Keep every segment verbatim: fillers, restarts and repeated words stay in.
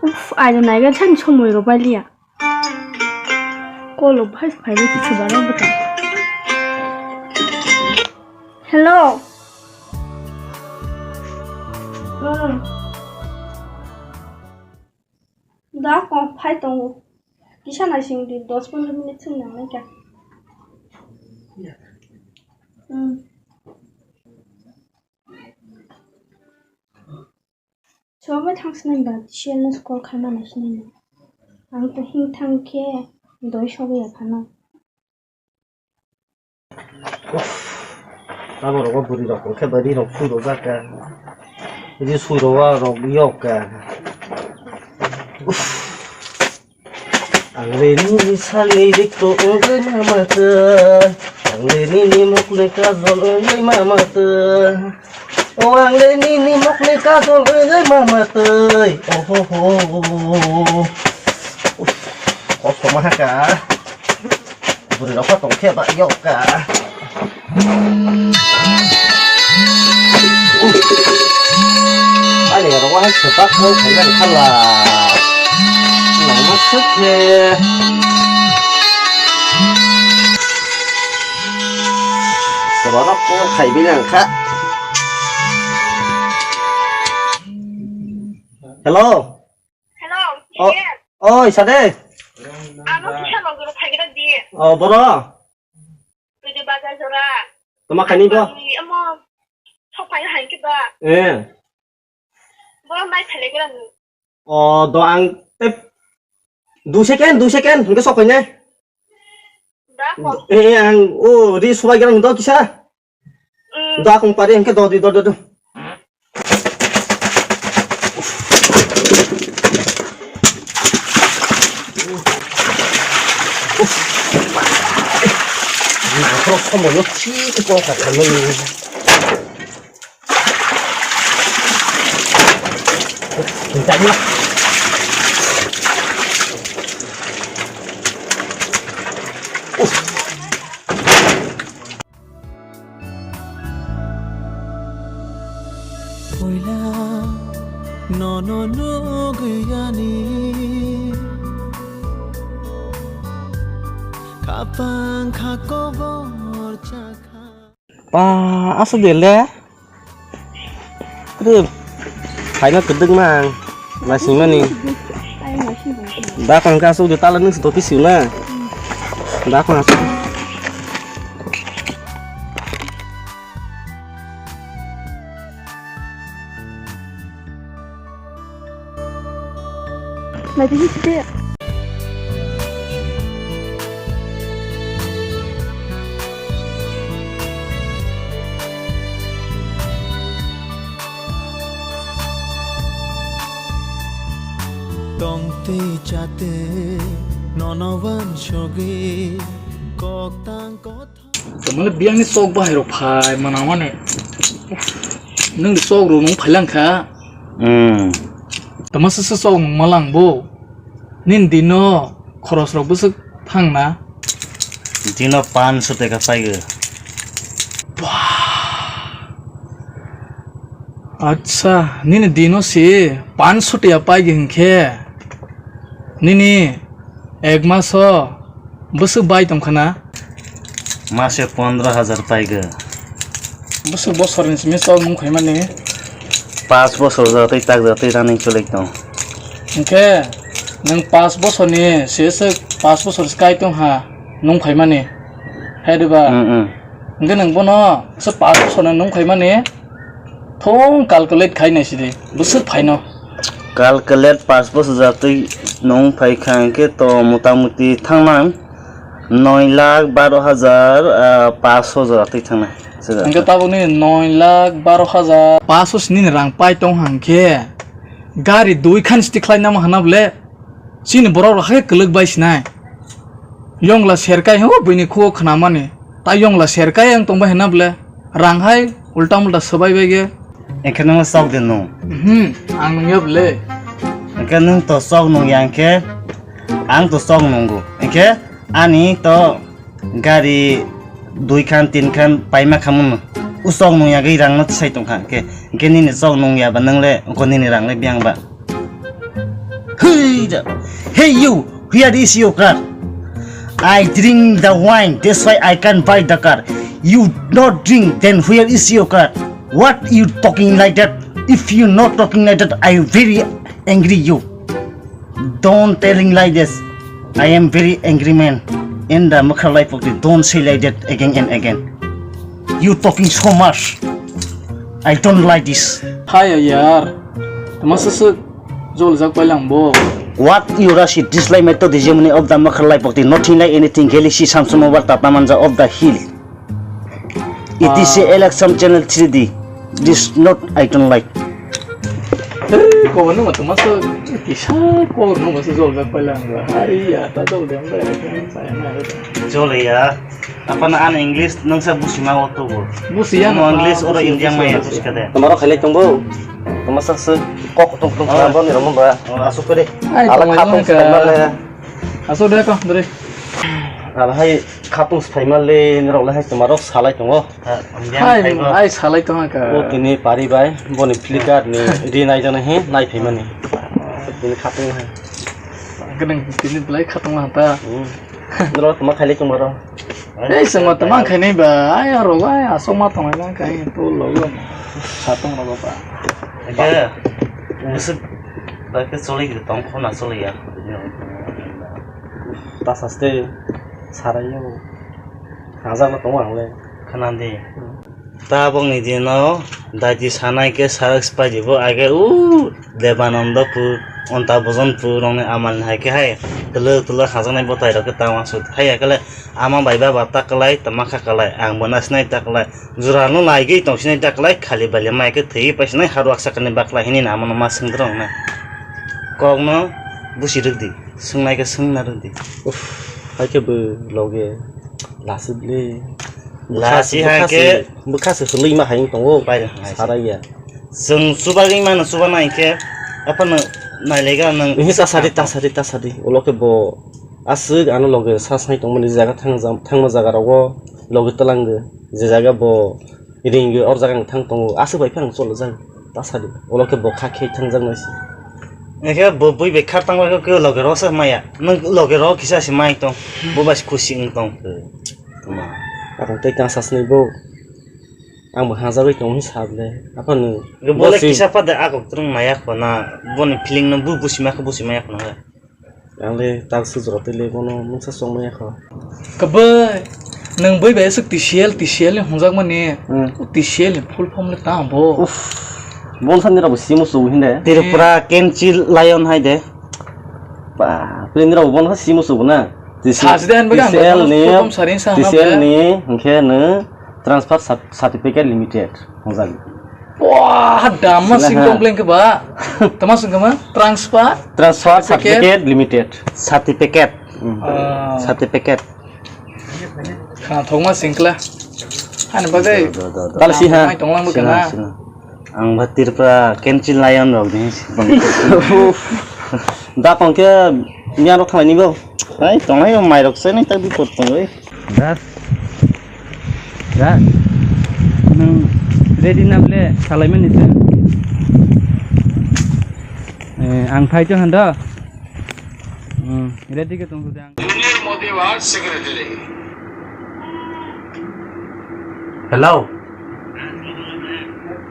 Uff, aida naiga chani somoi rok baliya. Kolo phai phai bai kichu bara bwtang. Hello. Hmm. Da kong phai tongo. Kisa naising di dos pondro minute song nangnai kha. Hmm. Sobai thangsinai ba, siyano call khaima naisinai. Ang to hing thang khe doi sobai ya phano. Uff, abo rogo bwrwi rok tongkhe bari rok phui rok jak kha. Ri sui rok wa rok yok kha. Uff. Ang le nini salni rikto wngwi mama twi. Ang le nini mokni kajol wngwi mama twi. O ang le nini mokni kajol wngwi mama twi. Oho ho. Uff, kosto maha kha. Bwrwi rok pha tongkhe ba yok kha. Ani oro wahai sepak mo khaina khala. Nangma sukhe. Sebarok ko khaibi nang kha. Hello. Hello, Oh, yes. Oi, sade. Amo kisa logoro phaigra di. Oh, boro. Tui de bazar jora. Tama khani bo? Ni amo sok phai hai ke ba. Eh. Bo mai phale gra ni. Oh, do ang, eh, dui second, dui second, hingke sok phai ne. Da ko. Eh, eh, ang, oh, ri subai gra do kisa. Mm. Da kong pari hingke do di, do, do, do. Nangkorok somono thik kok kha khamani. Tangma. Puila nono nugwi ani kapang kha kobor chakha. Pa, aswk de le. Re, phaina kwdwkma ang naisingmani. Da kong khe aswk de tala nung si topi siu na. Da kong aswk. Naidi site. Tongtwi chatwi nono wansugwi kok tang kok. Tongmani biyangni chok bahai rok phai mana mani. Nung di chok rok nung phailang kha. Hmm. Tama sasa chok nung malang bo. Nin dino khoros rok bwswk thang na? Dino pansho teka paigo. Bah. Acha, nini dino si pansho teka paigo hinkhe. Nini ek maso bwswk bai tongkha na? Mase pondro hajar paigo. Bwswk bosorni simi chok nung khaimani? Pas bosor jatwi tak jatwi running choli tong. Hinkhe nwng pas bosorni siswk pas bosor sky tong ha nung khaimani. Hai diba? Mm, mm. Hinkhe nwng bono se pas bosorni nung khaimani. Thung calculate khai nai sidi, bwswk phaino? Calculate pas bosor jatwi nung phai kha hinkhe to mota moti thangnai noi lakh baro hajar, ah, pash hajar jatwi thangnai. Hinkhe tabukni noi lakh baro hajar pash nini rang pai tong hang khe gari dui khan siti khlai namo hana bole. Chini borok rok hai kwlwk bai sinai. Yongla serkai ho buini khuo khnamani. Ta yongla serkai ang tongbai hina bole. Rang hai ulta multa swbai bai ge. Engkhe nung sok de nung. Hmm, ang nung ya bole. Engkhe nung to sok nung ya engkhe ang to sok nungo. Engkhe ani to gari dui khan tin khan paima khamun. U sok nung ya gwi rang no tisai tong kha. Engkhe, engkhe nini sok nung ya ba nung le engkho nini rang le biang ba. Hey, you, where is your car? I drink the wine, that's why I can buy the car. You not drink, then where is your car? What you talking like that? If you not talking like that, I very angry you. Don't telling like this. I am very angry man. In the Makharlai Pokti, don't say like that again and again. You talking so much. I don't like this. Hai yaar. Tama sasuk joljak pailang bo. What you rush it? This line method is money of the Makharlai Pokti. Nothing like anything. Galaxy Samsung Mobile Tata Manja of the hill. It is a election channel three D. This not I don't like. Hey, kok no masa masa kisa kok no masa joljak pailang. Hari ya ta jol dem ba. Jol ya. Apa na an English nang sa busi ma oto bo. Busi ya. Mo English oro India ma ya busi kade. Tomaro khailai tongbo. Toma sa se kok tong tong ba ni romo ba. Asu pede. Ala khatung. Asu de ko dre. Ala hai khatung sphai ma le ni rok le hai tomaro salai tongo. Hai, ai salai tongha ka. O tini pari bai, boni flicker ni ri nai jana he, nai phaimani. Tini khatung hai. Gwnang tini belai khatung ha ta. Hmm. Norok toma khailai tongma rok. Ei, sengma toma khainai ba, ai aro ba, ai asok ma tongnai lang kai, to logo. Khatung rogo ba. Ege, busuk, ba ke choli tong khona choli ya. Ta saste, sarai yo. Hajak no tongo ang le. Khana di. Hmm. Tabokni dino daiti sanai khe sarak sipaidibo age u Debanandapur, Ontabojonpur rokni amalni hai khe hai twlwk twlwk hajaknai bwtairok khe ta uansuk thai ya khe le ama bai baba ta kwlai tama kha kwlai ang bo nasinai ta kwlai jora no naigwi tongsinai ta kwlai khali bali mai khe thwi paisinai haru aksa kwrwini bakla hinwi ama no ma swngdrong na kok no busi rwk di. Swngnai khe swngna rwdi. Uff, hai khe bo loge lasi bwle. Lasi hai khe bwkha se hwnwi ma hai wng tongo. Bai hai. Sarai ya. Chwng chubagwi mano chubanai khe aphano nailaika nwng. Ini tasadi, tasadi, tasadi. Ulo khe bo aswk ano loge sa sai tongmani jaga thang jam, thangma jaga rogo loge twlango. Je jaga bo ring o jaga ang thang tongo, aswk bai phano cholo jak ta sadi. Ulo khe bo kha khe thang jak nai se. Ekhe bo bui bai khar tang bai khe loge ro se maya. Nwng loge ro kisa se mai tong. Bo bai se khusi wng tong. Tama. Ang tei kang sasni bo. Ang bo hajagwi tong hi sable. Aphano bo le kisa pha de akok twrwng maya kho na boni feeling no bu busi ma kho busi maya kho na. Ang le tak sujro twi le bono mungsa chongmaya kho. Kwbwi, nwng bui bai aswk T C L, T C L ni hwnjakmani. Hmm. O T C L ni full form le tamo bo? Uff. Bon sani rabo simo subu hinde. Tripura Kenchi Lion hai de. Ba, pini rabo bon simo subu na. T C L, sajde han baga T C L ni, full form sarin sa T C L ni hwnke no Transfer Cert-, Certificate Limited. Hwnjak. Wah, dama sing tong pleng khe ba. Tama sing khe ma? Transfer. Transfer Certificate. Certificate Limited. Certificate. Hmm. Ah. Certificate. Khana thokma sing kla. Ani bagwi. Do, do, do, do. Tal si ha. Mai tong lang bwkha na. Sina, sina. Ang ba Tripura Kenchi Lion rok ni. Da tong khe miya rok thalai ni bo. Hai, tong hai mai rok se nai tak di pot tong oi. Da. Da. Nwng ready na ble salaimani se. Eh, ang phai to hando. Hmm, ready khe tong de ang. Junior Modi Vice Secretary. Hello.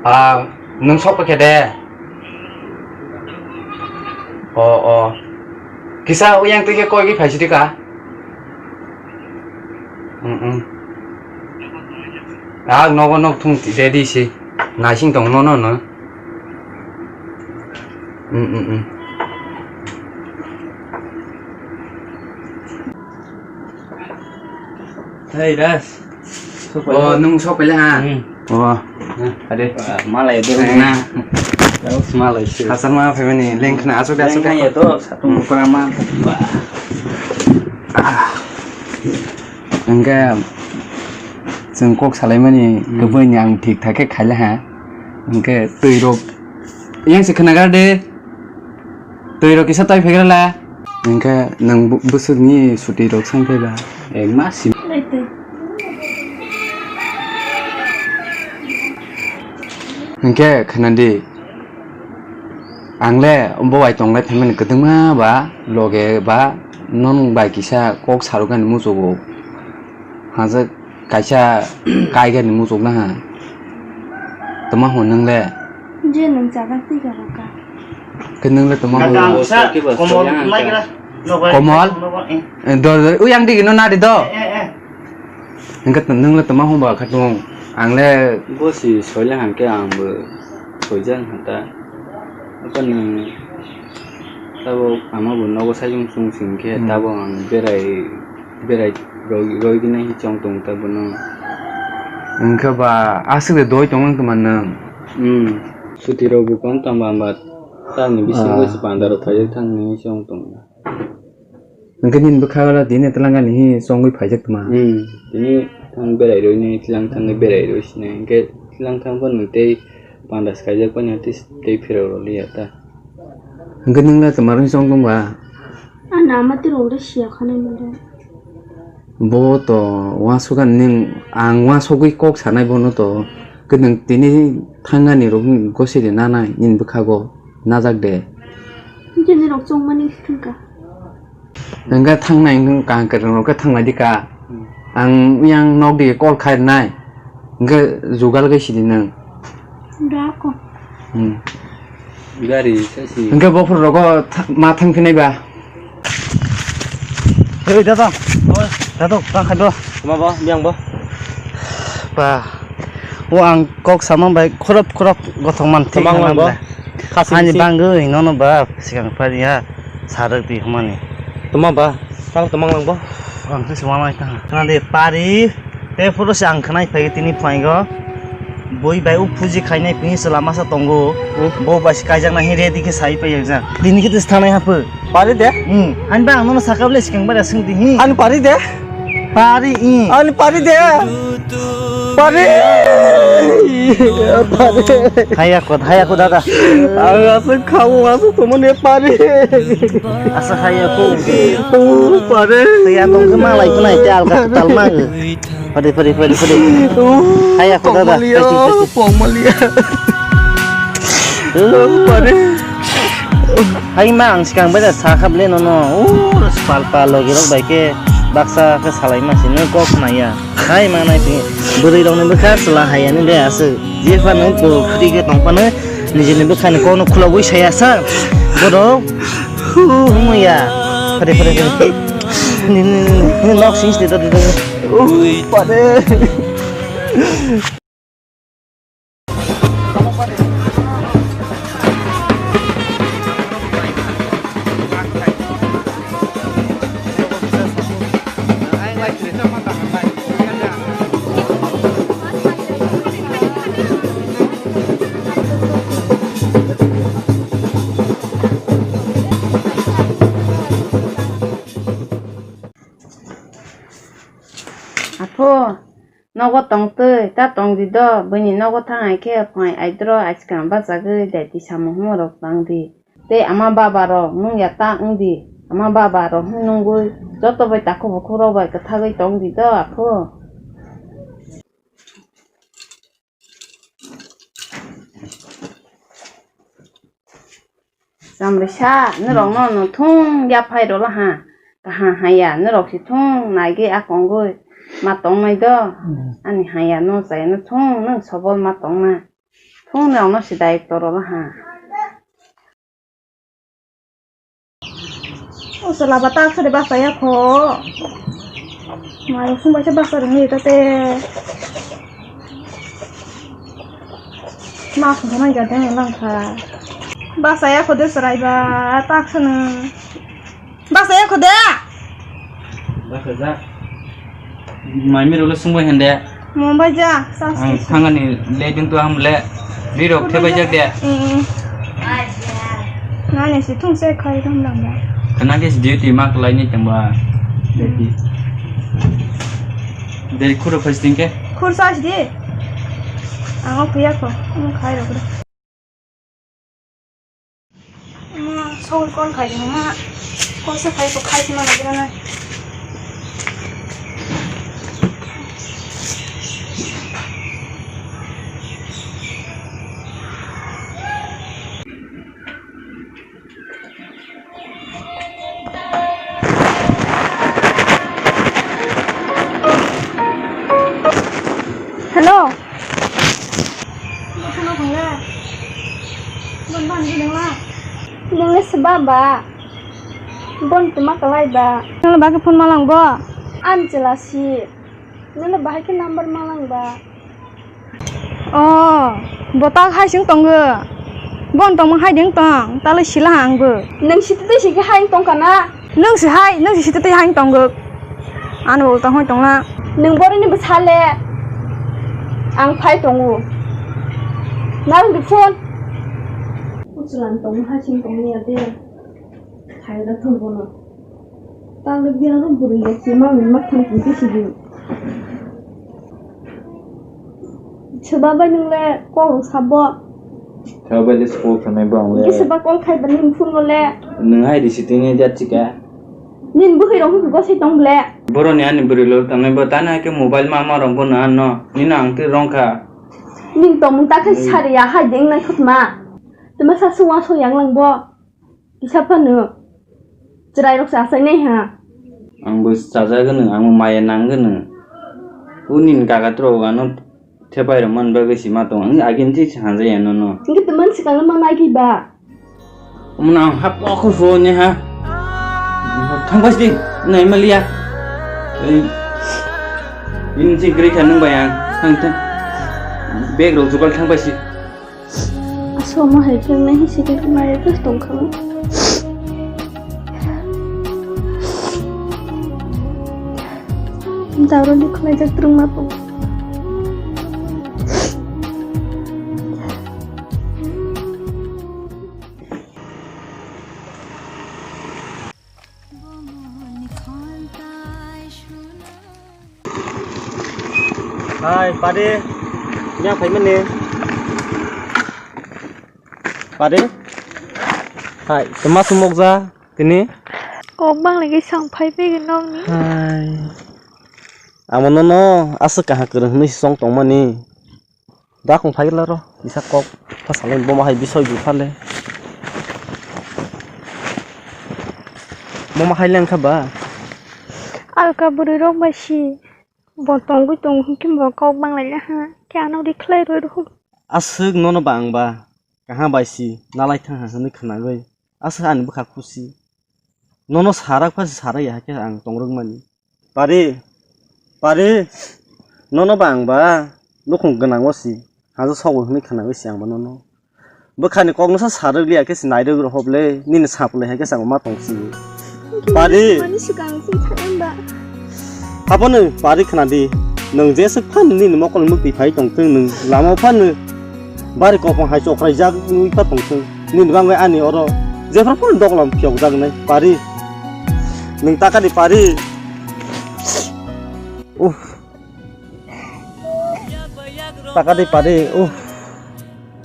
Ah, nwng sok khe de. Oh, oh. Kisa uyang twi khe koi gwi phai sidi ka. Mm, mm. Ah, nogo nok thung ready si. Naising tong no, no, no. Mm, mm, mm. Hey, Ras. Oh, nwng sok pele ha. Hmm. Oh. Ade. Malai de. Na. Malai se. Hasan ma phaimani lengkhna asok de asok de. Ya to satung pura ma. Hwnkhe chwng kok salaimani kwbwi ni ang thik thak khe khaila ha. Hwnkhe twi rok yang se khnagar de. Twi rok kisa tai phegra la. Hwnkhe nwng bu-, bwswk ni suti rok sang phai ba. Ek mas si. Hwnkhe khna di. Ang le bo bai tong lai phaimani kwdwngma ba loge ba non bai kisa kok sarwkani muchungo. Hajak kaisa kaigani muchungna ha. Tama hwn nwng le? Je nwng jaga twi ka rwkha. Khe nwng le tama hwn? Ang sa komol mai gra. Komol? Eh, dor dor. Ui ang digi no nadi do. Eh, eh, eh. Hwnkhe nwng le tama hwn ba kha tong? Ang le bo si soile hwnkhe ang bo soijak hwn ta. Abo nwng tabuk ama bo nogo sajwng chwng sing khe tabuk ang berai berai roi roi gwnai chong tong ta bono. Hwnkhe ba aswk de doi tong wng tongma nwng? Hmm. Suti rok bo kom tong ba, ba tamni bisingo se panda rok phaijak thang nini chong tong. Hwnkhe nini bwkha o tini twlangani hi chongwi phaijak tongma? Hmm. Tini thang berai roi ni twlang thang berai roi sini hwnkhe twlang thang phano tei panda swkaijak phano tei phirok rw liya ta. Hwnkhe nwng le twma rwngwi chong tong ba? Ani ama twi rok le siya khanai mwnle. Bo to uansukha nwng, ang uansugwi kok sanai bono to. Khe nwng tini thangani rok gosiri nanai nini bwkhago najak de. Hwnkhe nini rok chongmani thangkha. Hwnkhe thangnai hwnkhe kaham kwrwng rok khe thanglai di ka. Hmm. Ang yang nok di call khairnai. Hwnkhe jugal khe sidi nwng. Da ko. Hmm. Gari sasi. Hwnkhe bophor rogo tha-, ma thang phinai ba. Hei, da tong. Oi. Da tong, tang khai do. Tuma bo, biang bo. Ba. O ang kok samang bai khorop khorop gothok man thik. Tamang lang bo. Ani bangwi nono ba sikang pari ha. Sarok di humani. Tuma ba, tang tamang lang bo. Ang se suma mai ta. Khna de pari, te photo se ang khnai phai tini phai go. Boi bai u phuji khainai pini se lama sa tongo. Hmm. Bo bai se kaijak na hi ready khe sai pai jak. Tini khe tes thanai hapho. Pari de? Hmm. Ani ba ang no sakap le sikang bai sing di hi. Ani pari de? Pari i. Ani pari de? Pari. Pari. Haya ko, haya ko dada. Ang aswk khamu, aswk tumuni pari. Asa haya ko. Oh, pari. Tei atong khe malai kunai te alga tal mang. Pari, pari, pari, pari. Oh, haya ko dada. Pongmalia, pongmalia. Oh, pari. Hai ma ang sikang bai da sa khap le nono. Oh, palpa logi rok bai khe baksa khe salai ma sini kok naya. Hai manai twi bwrwi rokni bwkha chwla hai ani de aswk. Je phano bo khwtwi khe tong phano nijini bwkhani kokno khulogwi saya sa. Borok humuya. Phare, phare, phare. Ni, ni, ni, ni, nok sing sini tadi tadi. Oh, pare. Apo. Nogo tongtwi ta tongdi do, buini nogo thang hai khe phai aidro aiskang bachagwi daiti samung humorok tangdi. Tei ama baba rok nungya ta wngdi, ama baba rok hwn nungwi joto bai takhuk bukhuk rok bai kwthagwi tongdi do aphuru. Chamrisa, norokno no thung yaphai rwla ha. Kaham haya, norok se thung naigwi a kongwi ma tongnai do. Hmm. Ani haya no chaya no thung, nwng sobol ma tongna. Thung norokno se daitw rwla ha. O chwla ba tak sari bachaya kho. Mai sung bai se basa rwngwi ta te. Ma sung thana ja deng lang kha. Bachaya kho de chwrai ba tak sano. Bachaya kho de. Bachajak. Mai miro le sungbai hande. Mumbai ja, sas. Ang thangani le din tu ham le. Ri rok thebai jak de. Eh, eh. Nani si thung se khai ram ram ba. Kana ke si duty mak lai ni tamba. Duty. Deri khuro phai sting ke? Khur sa si di. Ang o kuya ko. Ang khai rok. Ama, song call khai di, ama. Call se khai ko, khai si mana gina na. Nungni se baba. Bon tuma kalai ba. Nungni bagwi phone malang bo? An chela si. Nungni bahai khe number malang ba. Oh, bo tak hai sing tongo. Bon tongmung hai ding tong, talai sila ang bo. Nung sititwi sigi hai tong kana? Nung si hai, nung si sititwi hai tongo. Ano bo tong hai tongna. Nung boroni bwsa le. Ang phai tongo. Nang di phone. Uchulan tong hai sing tong ya de. Hai da thong bono. Tang de biang ro buri ya si ma ma thang ki si di. Soba bai nung le kok rw sabo. Soba bai le kok sanai bo ang le. Ke soba kok khai ba nung phone bo le. Nung hai di sitini jat chika. Nin bwkhwi rok go se tong le. Boroni ani bwrwi lo tangnai bo tana ke mobile ma ma rok bo na no. Nino ang twi rong kha. Nin tongmung ta khe sari ya hai deng nai khutma. Tuma sa suwa so yang lang bo. Kisa phano chwrairok chajaknai ha. Ang bo chajakgwno, ang bo maya nangwgwno. Uni ni kaka rok ano thepai rok man bagwi si ma tong. Ang agin si hanjaya nono. Hingke teman swkang no manai khe ba. Omo no ang hap o kho pho ne ha. Thang bai si, nai maliya. Ini si gri kha nung bai ang. Thang thang. Bag rok jugal thang bai si. Aswk ma hai khe nai si khe maya khe tong kha. Jauro ni khwlai jak trwng ma tong. Hai, pade. Yang phai mani. Pade. Hai, tama sumok ja tini. Kok bang lagi sang phai pe nok ni. Hai. Amo no no aswk kaha kwrwng hwnwi song tong mani. Da kung phai la ro, isa kok pha salai bo ma hai bisoi bu phale. Bo ma hai leng kha ba? Alka bwrwi rok bai si bo tongwi tong hwn khe bo kok bang lai ha khe ano ri khlai roi rw. Aswk nono ba ang ba kaha bai si nalai thang ha hwnwi khwnagwi aswk ani bwkha khusi. Nono sarak pha sarak ya khe ang tong rwk mani. Pari, pari, nono ba ang ba nukhung gwnang o si, hajo sogo hwnwi khwnawi si ang ba nono. Bwkhani kok no sa sarwk liya khe si nairwk rw hop le, nini sap le hai khe sa ma tong si. Pari. Mani swkang sing thangwi ba. Abono pari khna di, nwng jeswk phano nini mokol mukti phai tong thung, nwng lama o phano bari kopong hai chokrai jak nwi pha tong thung, nini bangwi ani oro jephru phano doglam phiyok jak nai pari. Nwng taka di pari. Uff. Taka di pari, uff.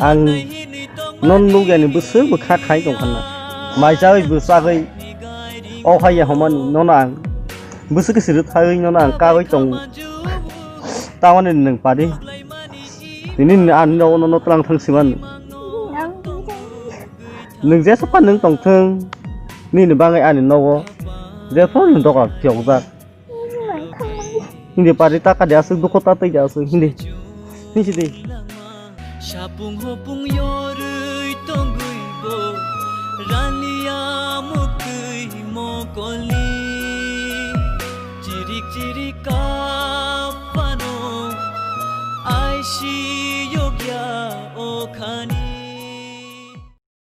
Ang non nukya ni bwswk bwkha khai tong khana. Mai chawi bwsagwi o hai ya homani nono ang bwswk se rwthagwi nono ang kagwi tong. Tamani nwng pari. Tini ani nogo nono twlang thang siman. Nwng jesa pa nwng tong thung. Nini bangwi ani nogo. Jephru nwng doga phiyokjak. Hindi pari taka de aswk dukho ta tei de aswk hindi. Hindi de. Sapung hopung yorwi tongwi bo raniya muktwi mokolni chirik chirik kapano aisi